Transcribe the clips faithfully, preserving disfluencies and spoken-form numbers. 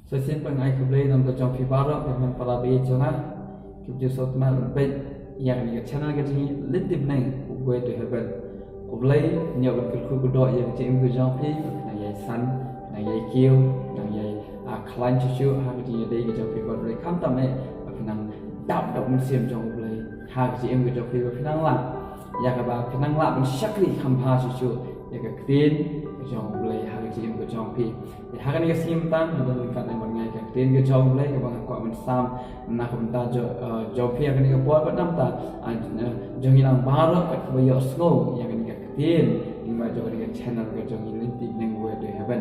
Sa shisien pat nga ai khublei na ka bynta jong phi baroh, ki hynmen para baieit jong nga kiba ju sngewtynnat ban peit ïa kane ka channel ka jong ngi Lynti Bneng, Way to Heaven. U Blei un ïoh ban kyrkhu kyrdoh ïa ka jingim ka jong phi, ba phin nang ïai san, phin nang ïai kiew, phin nang ïai, ah, khlaiñ shuh shuh ha ka jingïadei ka jong phi bad U Blei, khamtam eh ba phin nang dap da u Mynsiem jong U Blei ha ka jingim ka jong phi, ba phin nang lah ïa kaba phin nang lah ban shakri kham bha shuh shuh ïa ka ktien ka jong U Blei ha ka jingim ka jong phi. Te ha kane ka sngi mynta ngi don ryngkat lem bad nga ïa ka ktien ka jong U Blei kaba nga kwah ban sam na ka bynta jo-, eh, jong phi ha kane ka por bad na ka bynta, ah, eh, jong ngi lang baroh kat kaba ïohsngew ïa kane ka ktien lyngba jong kane ka channel ka jong ngi Lynti Bneng, Way to Heaven.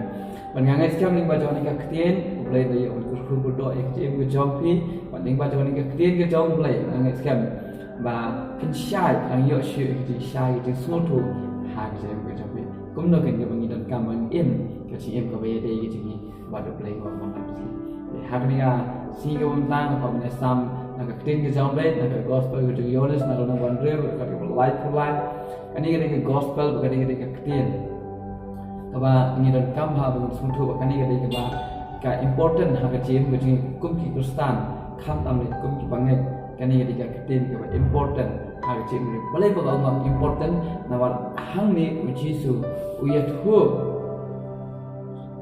Bad nga ngeit skhem lyngba jong kane ka ktien U Blei un da ïoh ban kyrkhu kyrdoh ïa ka jingim ka jong phi. Bad lyngba jong kane ka ktien ka jong U Blei nga ngeit skhem ba phin shai, phin nang ïoh shuh ïa ka jingshai, ka jingsngewthuh ha ka jingim ka jong phi. Kumno keiñ kaba ngi donkam ban im ka jingim kaba ïadei ka jong ngi bad U Blei uba man la ka sngi. Te ha kane ka sngi kaba mynta nga kwah ban ïasam na ka ktien ka jong U Blei na ka gospel ka jong u Ïoannis na ka lynnong ba hynriew, ka dkhot ba laiphew lai. Kane ka dei ka gospel, kane ka dei ka ktien kaba ngi donkam ha ba ngi sngewthuh ba kane ka dei kaba ka important ha ka jingim ka jong ngi kum ki Khristan, khamtam ne kum ki bangeit. Kane ka dei ka ktien kaba important ha ka jingim. Balei ba ka ong important? Namar hangne U Jisu u ïathuh,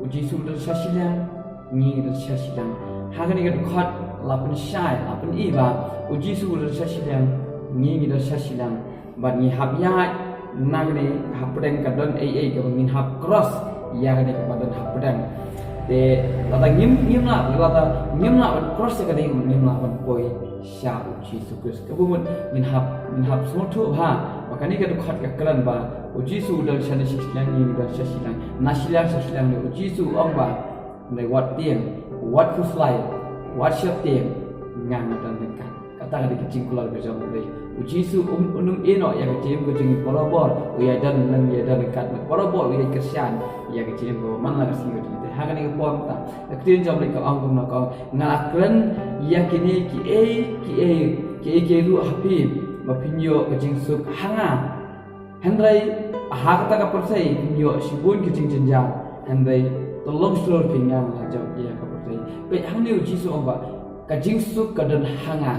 U Jisu u don sha shiliang, ngi ngi don sha shiliang. Ha kane ka dkhot la pynshai, la pyni ba U Jisu u don sha shiliang, ngi ngi don sha shiliang. Bad ngi hap ïaid na kane hapdeng, ka don ei ei kaba ngin hap cross ïa kane kaba don hapdeng. Te lada ngim, ngim lah, lada ngim lah ban cross ïa kane, ngim lah ban poi sha U Jisu Khrist. Kaba mut ngin hap, ngin hap sngewthuh bha ba kane ka dkhot ka kren ba U Jisu u don shane sha shiliang, ngi ngi don sha shiliang. Na shiliang sha shiliang ne U Jisu u ong ba, hynrei wat tieng, wat khuslai, wat sheptieng, nga nga don ryngkat. Kata ka dei ka jingkular ka jong U Blei. U Jisu um, um ïehnoh ïa ka jingim ka jong ngi barabor. U ïadon lem, u ïadon ryngkat bad barabor, u ïakyrshan ïa ka jingim kaba man la ka sngi ka jong ngi. Te ha kane ka por mynta ka ktien jong U Blei ka ong kumno, ka ong, nga la kren ïa kine kiei kiei, kiei kiei ruh ha phi ba phin ïoh ka jingsuk ha nga. Hynrei ha kata ka pyrthei phin ïoh shibun ki jingjynjar, hynrei to long shlur phi, nga nga la jop ïa ka pyrthei. Peit hangne U Jisu u ong ba ka jingsuk ka don ha nga.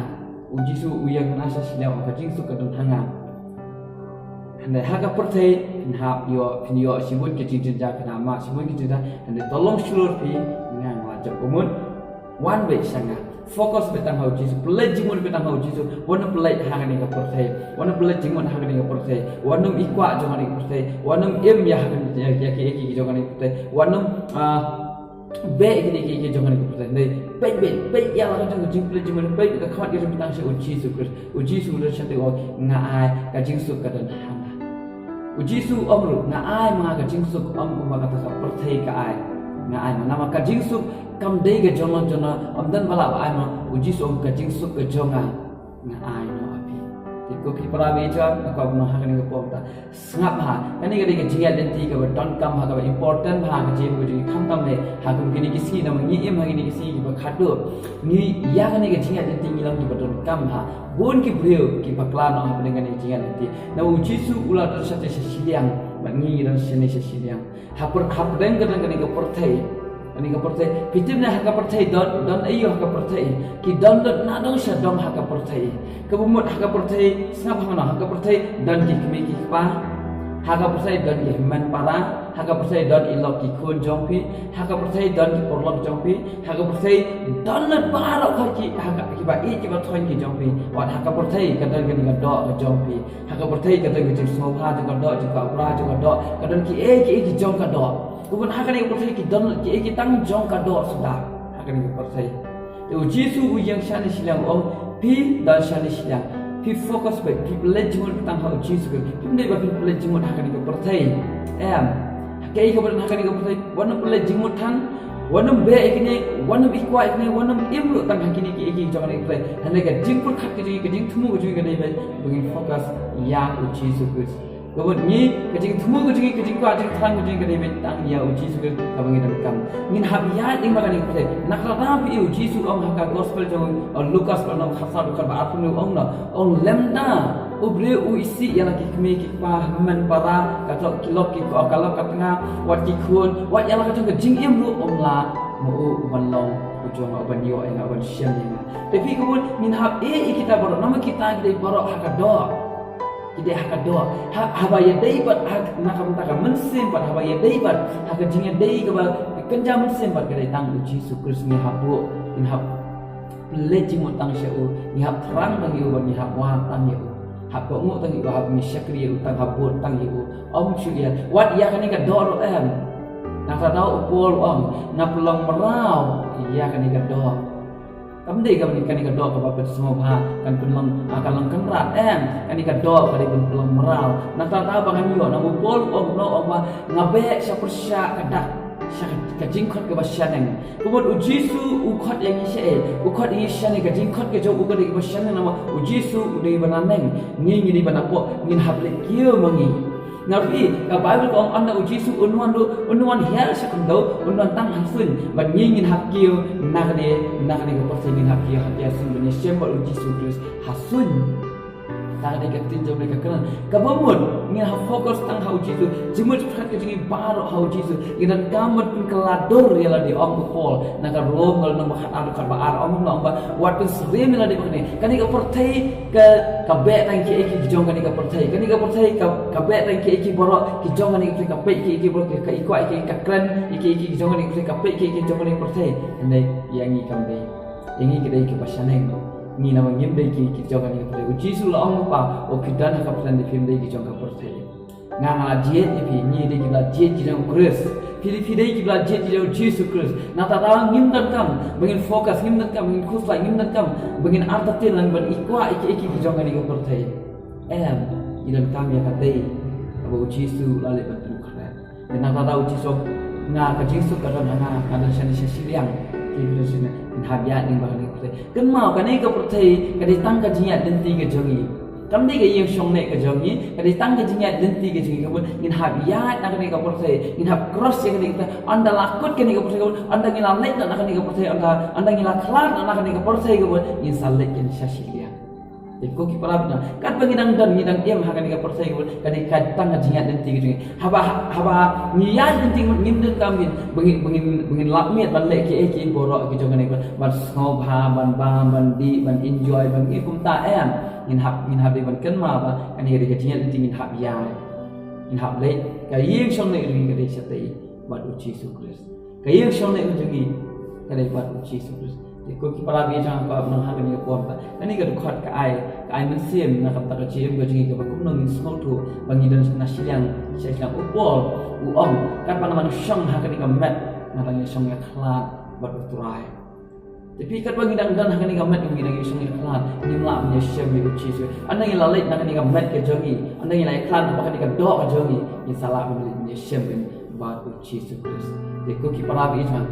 U Jisu u ïeng na sha shiliang, ka jingsuk ka don ha nga. Hynrei ha ka pyrthei phin hap ïoh, phin ïoh shibun ki jingjynjar, phin hap mad shibun ki jingjynjar, hynrei to long shlur phi, nga nga la jop. Kumno? Wan beit sha nga. Focus beit tang ha U Jisu. Pynleit jingmut beit tang ha U Jisu. Wat nym pynleit ha kane ka pyrthei. Wat nym pynleit jingmut ha kane ka pyrthei. Wat nym ïeh kwah jong kane ka pyrthei. Wat nym im ïa ha kane, ïa, ïa kiei kiei jong kane ka pyrthei. Wat nym, ah, beh ïa kine kiei kiei jong kane ka pyrthei. Hynrei peit, peit, peit ïa la ka jong ka jingpynleit jingmut, peit ka khmat ka jong phi tang sha U Jisu Khrist. U Jisu u don shatei, u ong, nga ai ka jingsuk ka don ha nga. U Jisu u ong ruh, nga ai ma nga ka jingsuk, ym kumba kata ka pyrthei ka ai. Nga ai ma nga, namar ka jingsuk kam dei ka jong lon jong no, ym don ba lah ba ai ma nga. U Jisu u ong ka jingsuk ka jong nga, nga ai noh ha phi. Te ko ki para bangeit jong nga, nga kwah ban ong ha kane ka por mynta, sngap bha, kane ka dei ka jingïaid lynti kaba donkam bha, kaba important bha ha ka jingim ka jong ngi, khamtam ne ha kum kine ki sngi, namar ngi im ha kine ki sngi kiba khatduh. Ngi ïa kane ka jingïaid lynti ngi long kiba donkam bha. Bun ki briew ki bakla noh hapdeng kane ka jingïaid lynti. Namar U Jisu u la don shatei sha shiliang, bad ngi ngi don shane sha shiliang. Hap-, hapdeng ka don kane ka pyrthei. Kane ka pyrthei. Phi tip ne ha ka pyrthei don, don aïu ha ka pyrthei? Ki don don nadong shadong ha ka pyrthei. Kaba mut ha ka pyrthei, sngap hangne, ha ka pyrthei don ki kmie ki kpa. Ha ka pyrthei don ki hynmen para. Ha ka pyrthei don i lok i khun jong phi. Ha ka pyrthei don ki paralok jong phi. Ha ka pyrthei don lut baroh ki, ha ka, kiba ïeit kiba thoiñ ki jong phi. Wat ha ka pyrthei ka don kane ka doh ka jong phi. Ha ka pyrthei ka don ka jingsngewbha jong ka doh, jingkwah bha jong ka doh, ka don kiei kiei ki jong ka doh. Kumno ha kane ka pyrthei ki don kiei ki tang jong ka doh suda. Ha kane ka pyrthei. Te U Jisu u ïeng shane shiliang, u ong, phi don shane shiliang. Phi focus beit, phi pynleit jingmut beit tang ha U Jisu Khrist. Phim dei ba phin pynleit jingmut ha kane ka pyrthei. Em. Kaei kaba don ha kane ka pyrthei, wat nym pynleit jingmut than, wat nym beh ïa kine, wat nym ïeh kwah ïa kine, wat nym im ruh tang ha kine kiei kiei jong kane ka pyrthei. Hynrei ka jingpyrkhat ka jong ngi, ka jingthmu ka jong ngi ka dei beit ba ngin focus ïa U Jisu Khrist. Kaba mut ngi, ka jingthmu ka jong ngi, ka jingkwah jingthrang ka jong ngi ka dei beit tang ïa U Jisu Khrist kaba ngi donkam. Ngin hap ïaid lyngba kane ka pyrthei. Namarkata phi i U Jisu u ong ha ka gospel jong u Lukas, lynnong khatsaw, dkhot ba arphew hynriew, u ong kumno, u ong, lymda u briew u isih ïa la ki kmie ki kpa, hynmen para, ka lok ki lok ki ko, ka lok ka tnga, wat ki khun, wat ïa la ka jong ka jingim ruh um lah U ban long u jong nga, u ban ïoh ïa nga, u ban shem ïa nga. Te phi, kumno ngin hap ïa kita baroh, namar kita ki dei baroh ha ka doh. Ki dei ha ka doh. Ha, haba ïadei bad ha, na ka bynta ka mynsiem bad haba ïadei bad ha ka jingïadei kaba kynja mynsiem bad ka dei tang U Jisu Khrist. Ngi hap buh, ngi hap pynleit jingmut tang sha u, ngi hap thrang tang ïa u bad ngi hap wad tang ïa u. Hap kohnguh tang ïa u, hap ngi shakri ïa u, tang hap bud tang ïa u. Ym shu ïa wat ïa kane ka doh ruh em. Nangta da u Paul u ong, nga pynlong mraw ïa kane ka doh. Kam dei kane, kane ka doh kaba pynsngewbha, kan pynlong, ah, kan long kynrad em. Kane ka doh ka dei pynlong mraw. Nangta da ba ngan ïoh, nang u Paul u ong, no, ong ba nga beh sha pyrshah ka dak, sha ka, ka jingkhot kaba shaneng. Kumba U Jisu u khot ïa ngi shaei, u khot ïa ngi shaneng, ka jingkhot ka jong u ka dei kaba shaneng namar U Jisu u dei ba naneng, ngi ngi dei ba napoh, ngin hap leit kiew ma ngi. Nga phi, ka Baibl ka ong ynda U Jisu un wan ruh, un wan hiar sha khyndew, un wan tang ha suiñ, bad ngi ngin hap kiew na kane, na kane ka pyrthei, ngin hap kiew ha ka suiñ ban ïashem bad U Jisu Khrist ha suiñ. Tang dei ka ktien jong ka kren. Kaba mut ngin hap focus tang ha U Jisu. Jingmut jingpyrkhat ka jong ngi baroh ha U Jisu. Ngi donkam ban pynkylla dur ïa lade, ong u Paul na ka Rom ka lynnong ba khatar, khatba ar, ong, ong ba wat pynsyriem ïa lade ba kane, kane ka pyrthei ka, ka beh tang kiei kiei ki jong kane ka pyrthei. Kane ka pyrthei ka, ka beh tang kiei kiei baroh ki jong kane ka pyrthei, ka peit kiei kiei baroh, ka, ka ikwah kiei kiei, ka kren kiei kiei ki jong kane ka pyrthei, ka peit kiei kiei ki jong kane ka pyrthei. Hynrei ïa ngi kam dei. Ïa ngi ki dei kiba shaneng. Ngi namar ngim dei ki, ki jong kane ka pyrthei. U Jisu la ong, Kpa, oh, phi don ha ka pyrthei, phim dei ki jong ka pyrthei. Nga, nga la jied ïa phi, ngi dei kiba la jied ki jong U Khrist. Phi dei, phi dei kiba la jied ki jong U Jisu Khrist. Nangta da ngim donkam ba ngin focus, ngim donkam ba ngin khuslai, ngim donkam ba ngin artatien lane ban ikwah ïa kiei kiei ki jong kane ka pyrthei. Em, ngi donkam ïa ka dei kaba U Jisu u la leit ban pynkhraw. Te nangta da U Jisu, nga, ka jingsuk ka don ha nga, nga don shane sha shiliang. Ki don shane, ngin hap ïaid lyngba kane ka pyrthei. Kynmaw, kane ka pyrthei ka dei tang ka jingïaid lynti ka jong ngi. Kam dei ka ïing shongneh ka jong ngi, ka dei tang ka jingïaid lynti ka jong ngi, kaba ngin hap ïaid na kane ka pyrthei, ngin hap cross ïa kane ka pyrthei, ynda la kut kane ka pyrthei, kaba ynda ngi la leit na kane ka pyrthei, ynda, ynda ngi la khlad na kane ka pyrthei, kaba ngin sa leit kin sha shiliang. Te ko ki para bangeit, katba ngi dang don, ngi dang im ha kane ka pyrthei, kaba ka dei ka tang ka jingïaid lynti ka jong ngi. Haba, haba ngi ïaid lynti, ngim donkam ngin, ba ngin, ba ngin, ba ngin lap miet ban leh kiei kiei baroh ki jong kane ka, ban sngewbha, ban bam, ban dih, ban enjoy, ban ïa kumta, em. Ngin hap, ngin hap dei ban kynmaw ba kane ka dei ka jingïaid lynti, ngin hap ïaid. Ngin hap leit, ka ïing shongneh ka dei shatei bad U Jisu Khrist. Ka ïing shongneh ka jong ngi ka dei bad U Jisu Khrist. Te ko ki para bangeit jong nga, ba nang ha kane ka por, kane ka dkhot ka ai, ka ai mynsiem na ka bynta ka jingim ka jong ngi, kaba kumno ngin sngewthuh ba ngi don na shiliang, sha shiliang. U Paul u ong, katba nga dang shong ha kane ka met, nga dang ïashong ïakhlad bad U Trai. Te phi, katba ngi dang don ha kane ka met, ngi dang ïashong ïakhlad, ngim lah ban ïashem ïa U Jisu. Ynda ngi la leit na kane ka met ka jong ngi, ynda ngi la ïakhlad na kane ka doh ka jong ngi, ngin sa lah ban leit ban ïashem bad U Jisu Khrist. Te ko ki para bangeit jong nga,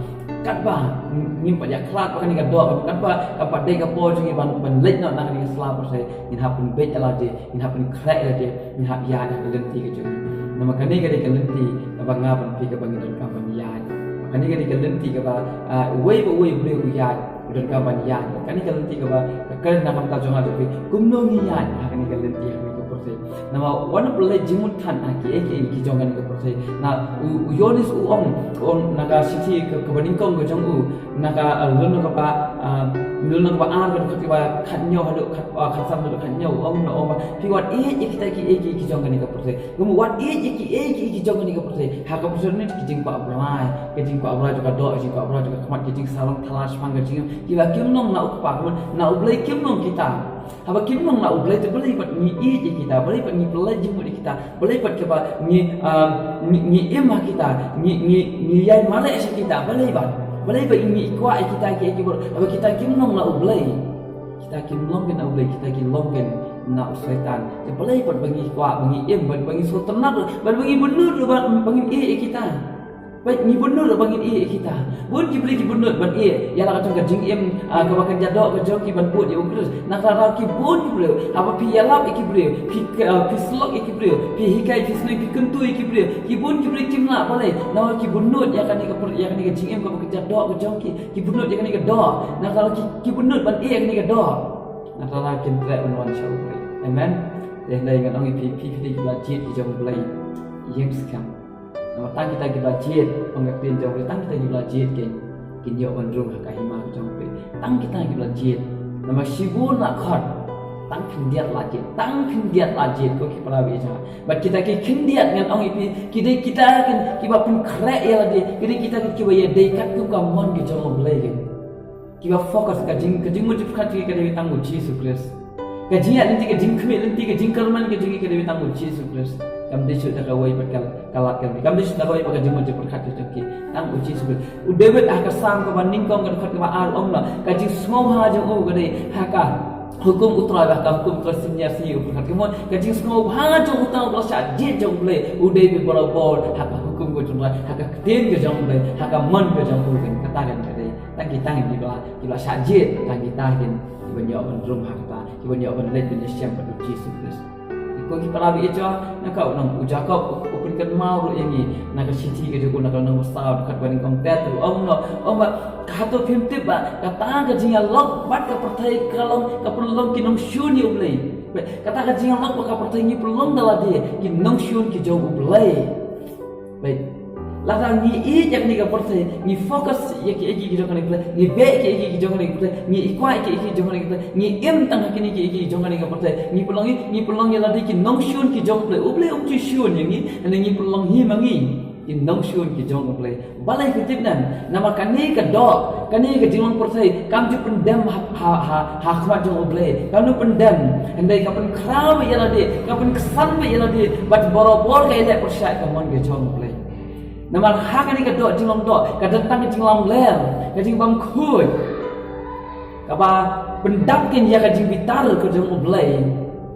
katba ngim pat ïakhlad bad kane ka doh, katba, katba dei ka por jong ngi ban, ban leit noh na kane ka sla pyrthei, ngin hap pynbeit ïa lade, ngin hap pynkhreh ïa lade, ngin hap ïaid ha ka lynti ka jong ngi. Namar kane ka dei ka lynti kaba nga bad phi kaba ngi donkam ban ïaid. Kane ka dei ka lynti kaba, ah, uwei pa uwei u briew u ïaid, u donkam ban ïaid. Kane ka lynti kaba ka kren na ka bynta jong nga jong phi, kumno ngin ïaid ha kane ka lynti, ha kane ka pyrthei. Namar wat pynleit jingmut than ha kiei kiei ki jong kane ka pyrthei. Na u, u Ïoannis u ong, u ong na ka shithi ka, kaba nyngkong ka jong u, na ka, ah, lynnong kaba, ah, lynnong kaba ar, ka dkhot kaba khathynñiew haduh khat, ah, khatsan haduh khathynñiew, u ong, na u ong ba phi wat ïeit ïa kita kiei kiei ki jong kane ka pyrthei. Kumba wat ïeit ïa kiei kiei ki jong kane ka pyrthei. Ha ka pyrthei ne ki jingkwah brai, ki jingkwah brai jong ka doh, ki jingkwah brai jong ka khmat, ki jingsarong thala shaphang ka jingim, kiba kim long na U Kpa, kumba na U Blei kim long kita. Haba kim long na U Blei, te balei pat ngi ïeit ïa kita, balei pat ngi pynleit jingmut ïa kita, balei pat kaba ngi, ah, ngi, ngi im ha kita, ngi, ngi, ngi ïai mareh sha kita, balei pat, balei pat ngi kwah ïa kita kiei kiei baroh, haba kita kim long na U Blei. Kita kim long kein na U Blei, kita ki long kein na u Soitan. Te balei pat ba ngi kwah, ba ngi im, ba, ba ngi sngewtynnat, ba, ba ngi bynnud, ba, ba ngin ïeit ïa kita. Ba ngi bynnud ba ngin ïeit ïa kita. Bun ki briew ki bynnud ban ïeit ïa la ka jong ka jingim, ah, kaba kynja doh ka jong ki ban bud ïa U Khrist. Nangta ki bun ki briew, haba phi ïalap ïa ki briew, phi, ah, phi syllok ïa ki briew, phi hikai, phi sneng, phi kyntu ïa ki briew. Ki bun ki briew kim lah, balei? Namar ki bynnud ïa kane ka pyn-, ïa kane ka jingim kaba kynja doh ka jong ki. Ki bynnud ïa kane ka doh. Nangta ki, ki bynnud ban ïeit ïa kane ka doh. Nangta kin treh ban wan sha U Blei. Amen. Te hynrei ngan ong ïa phi, phi, phi dei kiba la jied ki jong U Blei. Ïeng skhem. Namar tang kita kiba la jied, ong ka ktien jong U Blei, tang kita kiba la jied kein. Kin ïoh ban rung ha ka hima ka jong U Blei. Tang kita kiba la jied. Namar shibun la khot. Tang khyndiat la jied. Tang khyndiat la jied, ko ki para bangeit jong nga. Bad kita ki khyndiat ngan ong ïa phi, ki dei kita kin kiba pynkhreh ïa lade, ki dei kita kin kiba ïadei katkum ka mon ka jong U Blei kin. Kiba focus ka jing, ka jingmut jingpyrkhat jong ki ka dei tang U Jisu Khrist. Ka jingïaid lynti, ka jingkhmih lynti, ka jingkyrmen ka jong ki ka dei tang U Jisu Khrist. Kam dei shuh da kawei pat ka, ka lad ka, kam dei shuh da kawei pat ka jingmut jingpyrkhat ka jong ki. Tang U Jisu Khrist. U David ha ka Salm kaba nyngkong ka dkhot kaba ar u ong la, ka jingsngewbha jong u ka dei ha ka hukum U Trai, ha ka hukum U Trai synñiar sngi u pyrkhat. Kumno ka jingsngewbha jong uta uba la shah jied jong U Blei, u dei beit barabor ha ka hukum ka jong U Trai, ha ka ktien ka jong U Blei, ha ka mon ka jong u. Kata kan ka dei. Tang kita kin kiba, kiba la shah jied, tang kita kin kiban ïoh ban rung ha kata, kiban ïoh ban leit ban ïashem bad U Jisu Khrist. Ko ki para bangeit jong nga, na ka u nong u Jakob u, u pynkynmaw ruh ïa ngi na ka shithi ka jong u, na ka lynnong ba saw, dkhot ba nyngkong ter ter, u ong no, u ong ba, hato phim tip ba kata ka jingïalok bad ka pyrthei ka long, ka pynlong ki nongshun ïa U Blei. Kata ka jingïalok bad ka pyrthei ngi pynlong da lade ki nongshun ki jong U Blei. Beit. Lada ngi ïeit ïa kane ka pyrthei, ngi focus ïa kiei kiei ki jong kane ka pyrthei, ngi beh kiei kiei ki jong kane ka pyrthei, ngi kwah ïa kiei kiei ki jong kane ka pyrthei, ngi im tang ha kine kiei kiei ki jong kane ka pyrthei, ngi pynlong hi, ngi pynlong ïa lade ki nongshun ki jong U Blei. U Blei um ju shun ïa ngi, hynrei ngi pynlong hi ma ngi ki nongshun ki jong U Blei. Balei phi tip ne em? Namar kane ka doh, kane ka jinglong pyrthei kam ju pyndem ha, ha, ha, ha khmat jong U Blei. Kam ju pyndem. Hynrei ka pynkhraw beit ïa lade, ka pynksan beit ïa lade bad barabor ka ïaleh pyrshah ka mon ka jong U Blei. Namar ha kane ka doh, jinglong doh ka don tang ka jinglamler, ka jingbymkhuid, kaba pyndap kin ïa ka jingbitar ka jong U Blei,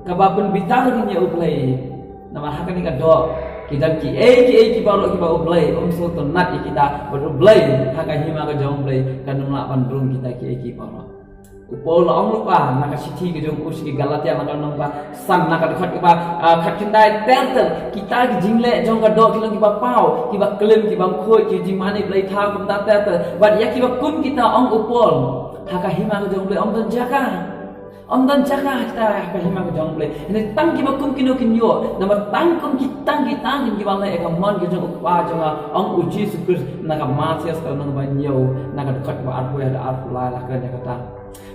kaba pynbitar kin ïa U Blei. Namar ha kane ka doh ki don kiei kiei ki baroh kiba U Blei um sngewtynnat ïa kita bad U Blei ha ka hima ka jong U Blei kan ym lah ban rung kita kiei kiei baroh. U Paul u ong lypa na ka shithi ka jong u sha ki Galatia, na ka lynnong ba san, na ka dkhot kaba, ah, khatkhyndai ter ter, kita ki jingleh jong ka doh ki long kiba paw, kiba klim, ki bymkhuid, ki jingmane blei thaw kumta ter ter. Bad ïa kiba kum kita, ong u Paul, ha ka hima ka jong U Blei ym don jaka. Ym don jaka kita ha ka hima ka jong U Blei. Hynrei tang kiba kum kino kin ïoh. Namar tang kum ki, tang kita kin kiba leh ïa ka mon ka jong U Kpa jong nga, ong U Jisu Khrist na ka Mathaios ka lynnong ba hynñiew, na ka dkhot kaba arphew haduh arphew lai, la kren ïa kata.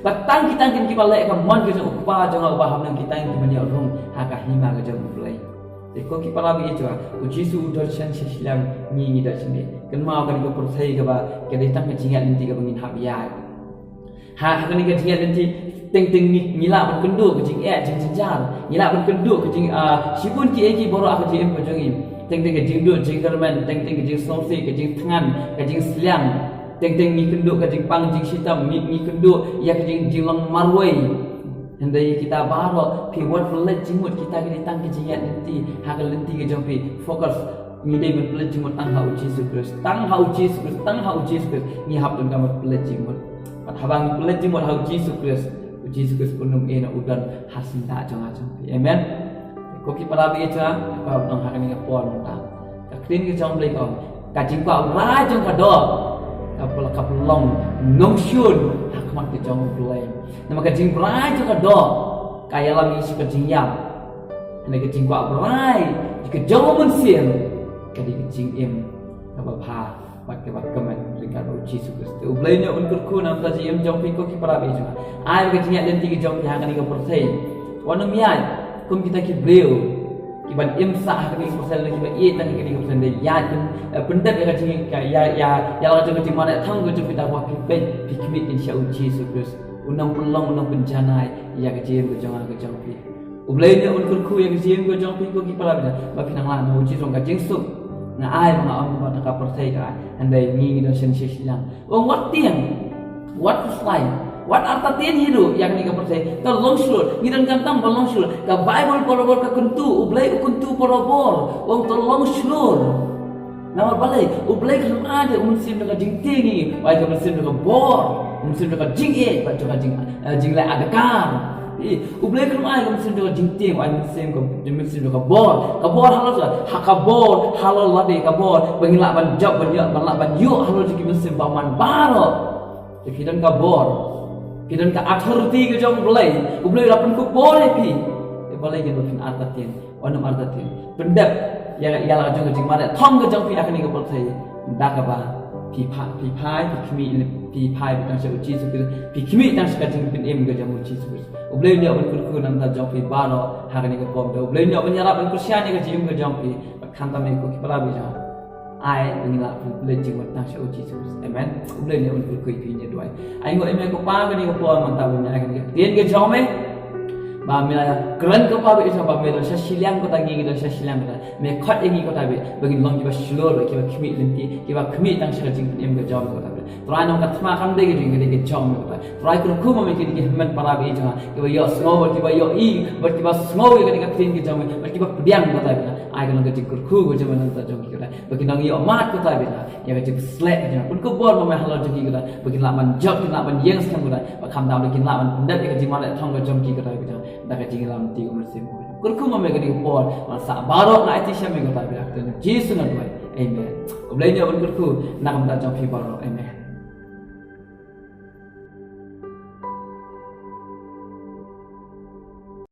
Ba tang kita kin kiba leh ïa ka mon ka jong U Kpa jong nga uba ha bneng, kita kin kiban ïoh rung ha ka hima ka jong U Blei. Te ko ki para bangeit jong nga, U Jisu u don shen sha shiliang, ngi ngi don shane. Kynmaw kane ka pyrthei kaba ka dei tang ka jingïaid lynti kaba ngin hap ïaid. Ha, ha kane ka jingïaid lynti, teng teng ngi, ngi lah ban kynduh ka jingeh, jingjynjar. Ngi lah ban kynduh ka jing, ah, shibun kiei kiei baroh ha ka jingim ka jong ngi. Teng teng ka jingduh jingkyrmen, teng teng ka jingsngewsih, ka jingthngan, ka jingsliang. Teng teng ngi kynduh ka jingpang jingshitom, ngi, ngi kynduh ïa ka jing, jinglong marwei. Hynrei kita baroh, phi wat pynleit jingmut, kita ki dei tang ka jingïaid lynti, ha ka lynti ka jong phi, focus. Ngi dei ban pynleit jingmut tang ha U Jisu Khrist, tang ha U Jisu Khrist, tang ha U Jisu Khrist. Ngi hap donkam ban pynleit jingmut. Bad haba ngi pynleit jingmut ha U Jisu Khrist, U Jisu Khrist un ym ïehnoh, u don ha syndah jong nga jong phi. Amen. Ko ki para bangeit jong nga, ka ba nang ha kane ka por mynta, ka ktien ka jong U Blei ka ong, ka jingkwah brai jong ka doh ka pynlong, ka pynlong nongshun ha khmat ka jong U Blei. Namar ka jingbrai jong ka doh ka ïalam ïa ka jingïap. Hynrei ka jingkwah brai ka jong U Mynsiem ka dei ka jingim kaba bha bad kaba kmen ryngkat bad U Jisu Khrist. U Blei un ïoh ban kyrkhu na ka bynta jingim jong phi ko ki para bangeit jong nga. Ai ba ka jingïaid lynti ka jong phi ha kane ka pyrthei wat nym ïaid kum kita ki briew kiban im sah ha kane ka pyrthei, kiba ïeit tang ha kane ka pyrthei. Hynrei ïaid pyn, eh, pyndep ïa ka jing, ïa, ïa, ïa la ka jong ka jingmane thong ka jong phi, da ba phi peit, phi khmih kin sha U Jisu Khrist. Un ym pynlong, un ym pynjanai ïa ka jingim ka jong nga ka jong phi. U Blei un ïoh ban kyrkhu ïa ka jingim ka jong phi ko ki para bangeit, ba phin nang lah na U Jisu ka jingsuk. Nga ai ba nga ong ba na ka pyrthei ka ai, hynrei ngi ngi don shen sha shiliang. Ong wat tieng, wat khuslai, wat artatien hi ruh ïa kane ka pyrthei. To long shlur, ngi donkam tang ban long shlur. Ka Baibl barabor ka kyntu, U Blei u kyntu barabor. Ong to long shlur. Namar balei? U Blei khlem ai de U Mynsiem da ka jingtieng ïa ngi, u ai ka Mynsiem da ka bor, U Mynsiem da ka jingïeit bad da ka jing, eh, jingleh adkar. Ï, U Blei khlem ai ka Mynsiem da ka jingtieng, u ai Mynsiem ka, Mynsiem da ka bor. Ka bor halor, ha ka bor halor lade ka bor ba ngin lah ban jop, ban ïoh, ban lah ban ïoh halor jong ki mynsiem bymman baroh. Te phi don ka bor, phi don ka authority ka jong U Blei. U Blei u la pynkup bor ïa phi. Te balei ngin ba phin artatien? Wat nym artatien. Pyndep ïa, ïa la ka jong ka jingmane thong ka jong phi ha kane ka pyrthei da kaba Phi pha, phi phai, phi khmih, phi phai, phi tang sha u Jisu Khrist, phi khmih tang sha ka jingpynim ka jong u Jisu Khrist. U Blei un ïoh ban kyrkhu na ka bynta jong phi baroh ha kane ka por. U Blei un ïoh ban ïarap ban kyrshan ïa ka jingim ka jong phi. Bad khamtam ïa ko ki para bangeit. Ai, ngi la pynleit jingmut tang sha u Jisu Khrist. Amen. U Blei un ïoh ban kyrkhu ïa phi, ngi duwai. Ai nguh ïa me ko Pa kane ka por mynta ban ïa kane ka ktien ka jong me. Ba me la kren ko Pa ba ïa ba me la sha shiliang ko ta ngi, ngi la sha shiliang ko ta. Me khot ïa ngi ko Ta Blei, ba ngin long kiba shlur, kiba khmih lynti, kiba khmih tang sha ka jingpynim ka jong me ko Ta Blei. Trai nong ka thma kam dei ka jing ka dei ka jong me ko Ta. Trai kyrkhu ma me kine ki hynmen para bangeit jong nga, kiba ïohsngew, bad kiba ïohi, bad kiba sngew ïa kane ka ktien ka jong me, bad kiba pdiang ko Ta Blei. Ai ka long ka jingkyrkhu ka jong me na ka bynta jong ki ko Ta. Ba kin nang ïoh mad ko Ta Blei. Ïa ka jingpysleh ka jong me. Pun ka bor ma me halor jong ki ko Ta. Ba kin lah ban jop, kin lah ban ïeng skhem ko Ta. Ba khamtam ba kin lah ban pyndep ïa ka jingmane thong ka jong ki ko Ta Blei. Da ka jingïalam ti ko Mynsiem Bakhuid. Kyrkhu ma me kane ka por, ba sah baroh nga aiti sha me ko Ta Blei, ha ka kyrteng Jisu nga duwai. Amen. U Blei un ïoh ban kyrkhu na ka bynta jong phi baroh. Amen.